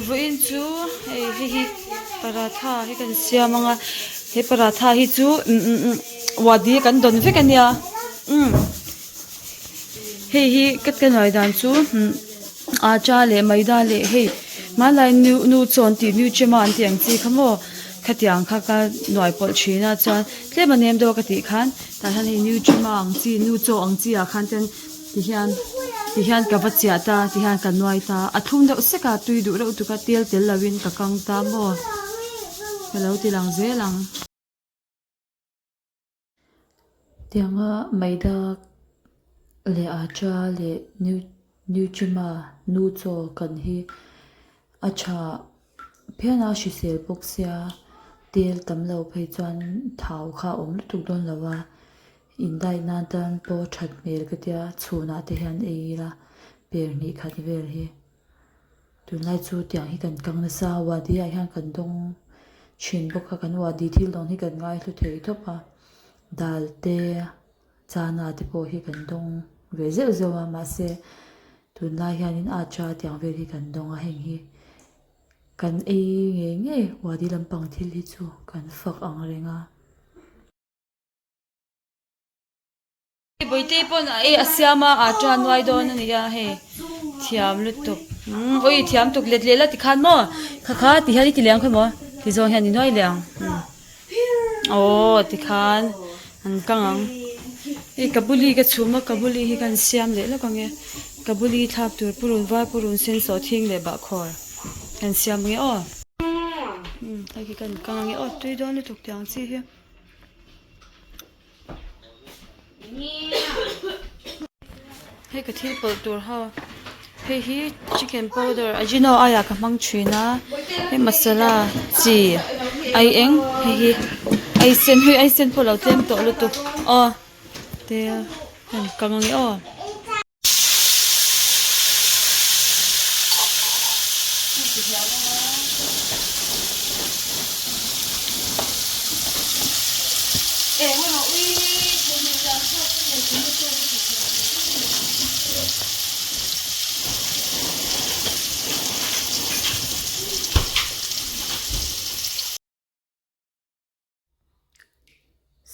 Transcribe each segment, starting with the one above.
Vawiin chu hei hei hi paratha hi kan siam ang a he paratha hi chu wadi kan dawn vek a nia umm hei hi ka ka nuai dan chu atta leh maida leh hei hmanlai nu nu chawn tih nu chema an tih ang chi kha maw khatiang kha ka nuai pawlh thin a chuan tlem a nem deuh a ka tih khan tah hian hei nu chema ang chi nu chaw ang chi ah khan ten. Tihian tihian ka va chiah ta tihian ka nuai ta a thlum deuh sek a tui duh reuh tuk a tel tel lo in ka kang ta maw ka lo ti lang zel ang. Tianga maida leh atta leh nutrimma nu chaw kan hi a tha phian a hrisel bawk sia tel tam lo phei chuan thau kha a awm lutuk dawn lo a. Indai nan tan pawh that hmel ka tia chhunah te hian ei ila per hnih khat vel hi tunlai chu tiang hi kan kang nasa a wadi ah hian kan dawng thin bawk a kan wadi thil dawn hi kan ngaihlu thei tawp a dal te chana te pawh hi kan dawng ve zeuh zeuh a mahse tunlai hianin atta tiang vel hi kan dawng a heng hi kan ei ngei ngei wadi lampang thil hi chu kan fak ang reng a. Bawihte pawn a ei a siam a atta nuai dawn a ni a hei thiam lutuk umm awi thiam tuk let leh la tikhan maw kha kha ti hian i ti leh ang khawi maw ti zawng hian i nuai leh ang aw tikhan an kang ang hei kabuli ka chhum a kabuli hi kan siam leh lawk ang e kabuli thlak tur purun var purun sen sawhthing leh bahkhawr kan siam ang e aw hei khi kan kang ang e aw tui dawn lutuk tiang chi hi. Hei ka thil pawlh tur ho hei hi chicken powder ajino aiah ka hmang thin a hei masala chi ai eng hei hi ai sen hei ai sen pawh a lo tlem tawh lutuk aw te han kang ang e aw.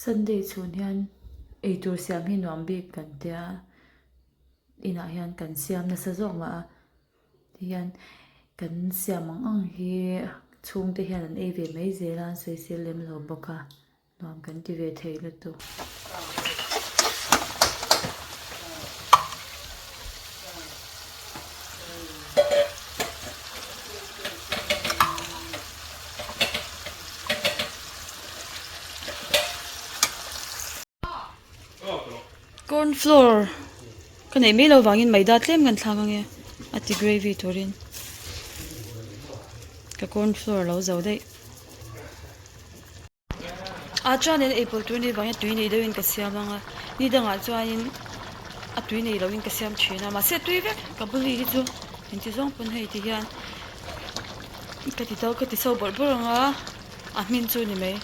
Sunday chhun hian eitur siam hi nuam bik kan tia inah hian kan siam nasa zawk mah a tihian kan siam ang ang hi chhungte hian an ei ve mai zel a an sawisel lem lo bawk a. Nuam kan ti ve thei lutuk. Corn flour ka neih mai lo vangin maida tlem kan thlak ange a ti gravy turin ka corn flour lo zo daih. Ah chuanin ei pawlh tur ni vang hian tui nei deuhin ka siam ang a ni dangah chuanin a tui nei loin ka siam thin a mahse tui vek ka buli hi chu engti zawng pawn hei ti hian ka ti to ka ti so bawrh bawrh ang a a hmin chu ni mai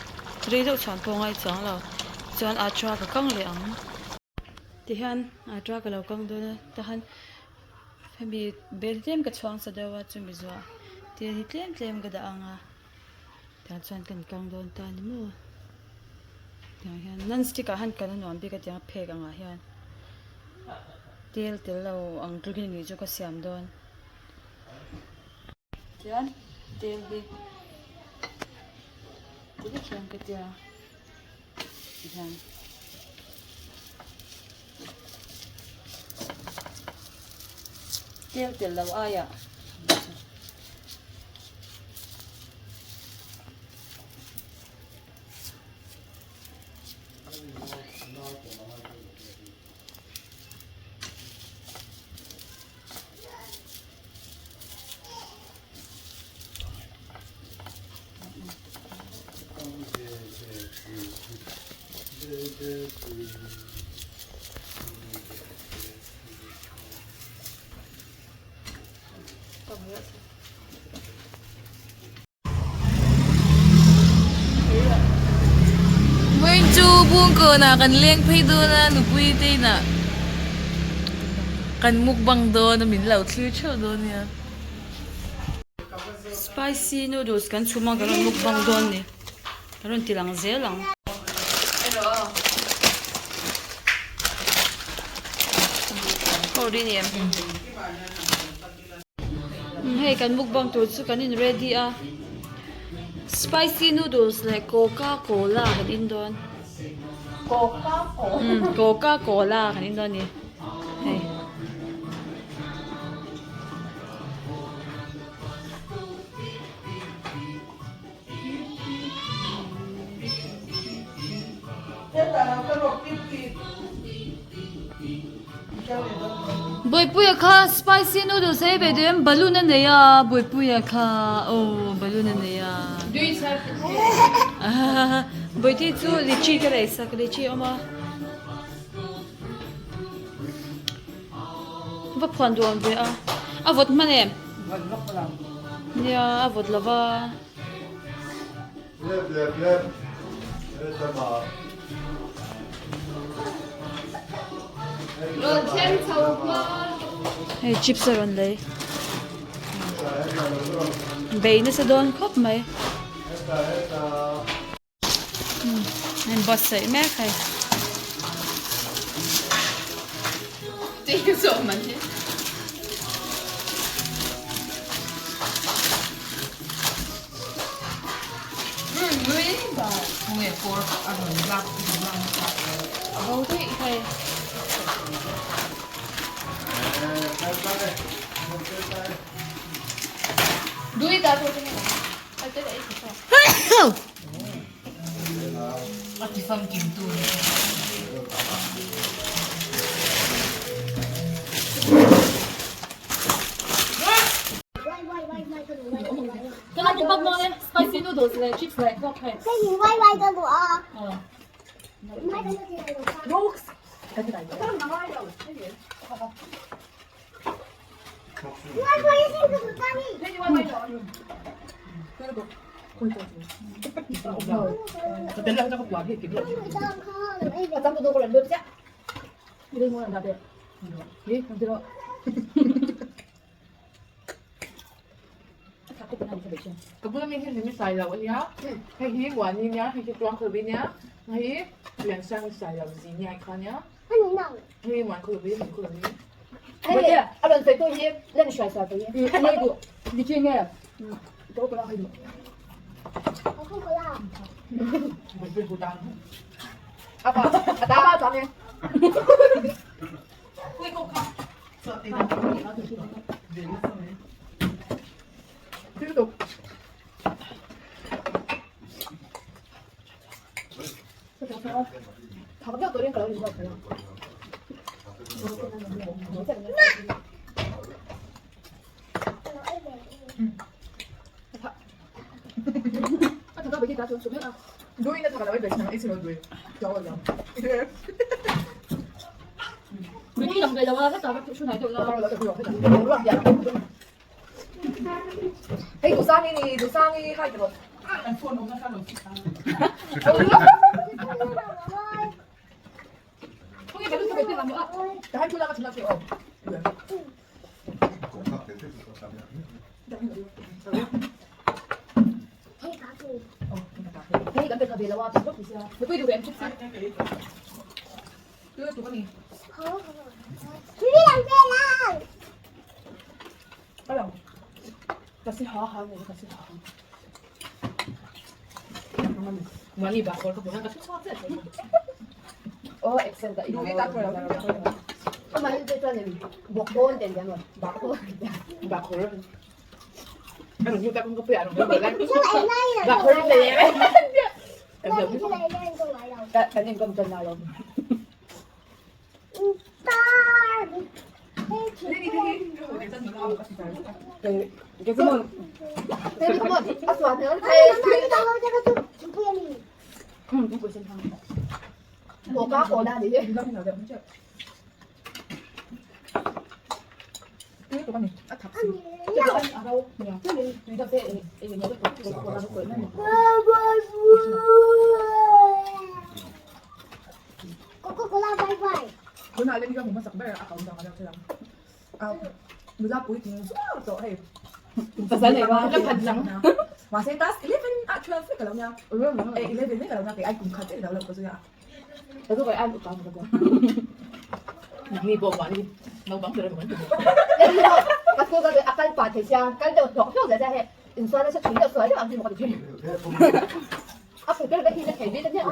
rei deuh chhuan pawh a ngai chuang lo chuan ah ṭha ka kang leh ang tihian ah ṭha ka lo kang dawn a tahan hemi bel tlem ka chhuang sa deuh a chumi zuah tel hi tlem tlem ka dah ang a. Tah chuan kan kang dawn ta ni maw tiang hian non stick ah hian kan a nuam bik a tiang phek angah hian tel tel lo ang tlukin nih chu ka siam dawn tian tel hi ti vek hian ka tia tihian. Tel tel lo aiah. Vawiin chu Bungkawnah kan leng phei dawn a, nupui te inah kan mukbang dawn a, min lo thlir theuh dawn nia. Spicy noodles kan chhum a kan rawn mukbang dawn ni. Kan rawn ti lang zel ang. Hei kan mukbang tur chu kan in ready a. Spicy noodles leh coca cola kan in dawn. Coca cola. Coca cola kan in dawn ni. Hei. Buipuia kha spicy noodles ei ve duh em balloon a nei a Buipuia kha aw balloon a nei a Buiti chu lychee ka lei sak lychee a awm a. Va phuan duh awm ve a a vawt hman em Vawt vak lo. Nia a vawt lo va. Hei chips a rawn lei bei nasa dawn khawp mai. An buatsaih mek hei. Spicy noodles leh chips leh coke hei. Ka bula mi hi mi sai lo ania hei hi Muani ania hei hi Tuangkhawlvi ania hei hi Liansanga sai lo zi nia kha ania hei hi Muankhawlvi Muankhawlvi Pasal nei la phat lang. Mahse class 11 ah 12 vek ka lo nia. Eh 11 vek ka lo nia kei ai kum khat vek lo lo ka zui a. Ka zu kai an upa ka ko. Ni bo ma ni naupang ber emaw kan ti bawk. Ka school kal a kal pah thei sia kal deuh hlawk hlawk zeh zeh he insual nasa thin deuh sual deuh ang hi maw ka ti thin. A phu ber vek hi na thei bik ania.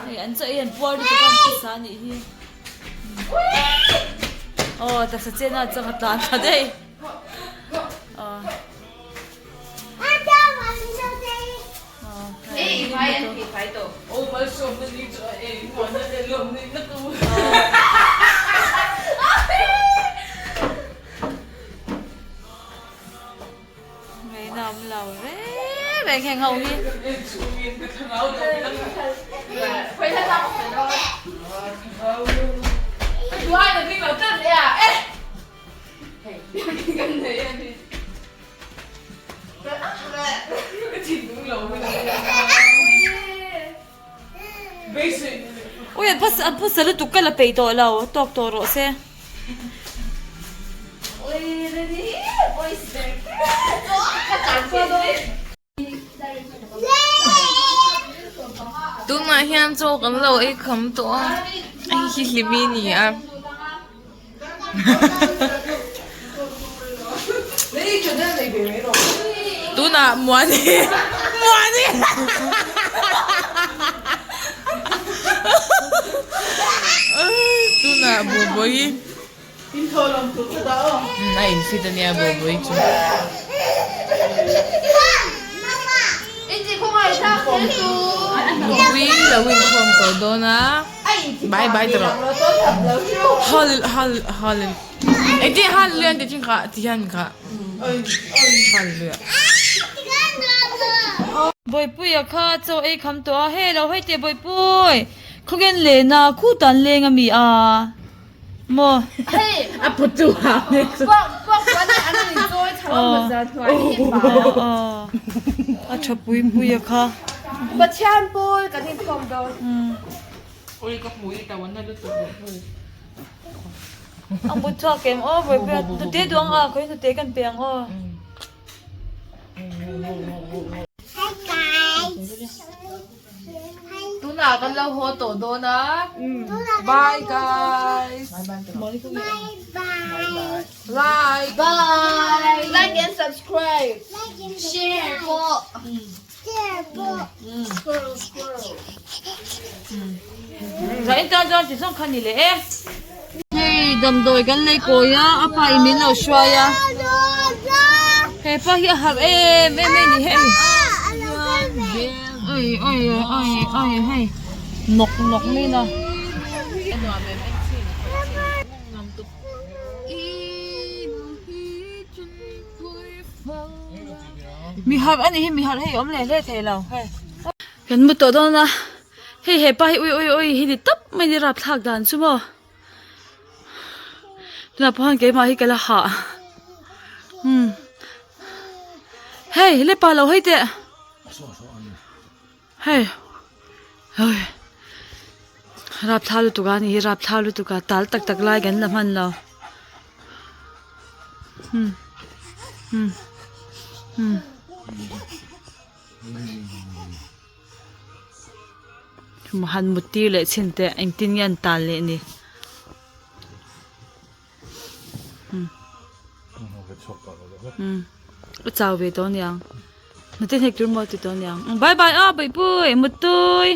Hei an chaw ei an puar lutuk a an pisa a nih hi aw taksa chen a chang a tlan ta daih aw. Ngaihna awm lo reng reng heng ho hi. Ui an an phasa lutuk ka la peih tawh lo tawk tawh rawh se. Tunah hian chaw kan lo ei kham tawh a hei hi hlimi a ni a. Tunah Muani Muani Tunah Bawbawii a infit a nia Bawbawii chu. Nupui lo inkhawm tawh dawn a. Bye bye tawh rawh. Hal hal hal engtin hallelujah an tih thin kha ti hian kha hallelujah. Bawipuia kha chaw ei kham tawh a hei lo hei teh Bawipui khawgen lehna khutan leng a mi a maw. A putu ha mek chu. A tha pui pui a kha. Pathian pawl kan inkhawm dawn. Ui ka hmu i tau an na lutuk leh hnu. A mut chhuak em aw Bawihpuia hnute duang a khawi hnute kan pe ang aw. Hi guys. Tunah kan lo haw tawh dawn a. Bye guys. Bye bye. Like. Bye. Like and subscribe. Like and Share pawh. Share. Zain tan chuan chi zawng kha ni leh e. Hei damdawi kan lei kawi a, a pa in min lo hruai a. He pa hi a harh em em a ni hei. Oi oi oi oi hei nawk nawk mai na. Mi harh a nih hi mi harh hei awm leh hle thei lo hei. Kan mu tawh dawn a hei hepa hi ui ui ui hi ni tawp mai ni rapthlak dan chu maw tunah pawh hian keimah hi ka la hah umm hei lepa lo hei teh hei ui rapthlak lutuk a ni hi rapthlak lutuk a tal tak tak lai kan la hman lo umm umm umm. Han mut tir leh chhin teh engtin nge an tal leh ni umm a chau ve tawh aniang nute hnek tur maw ti tawh aniang bye bye aw bawihpui muttui.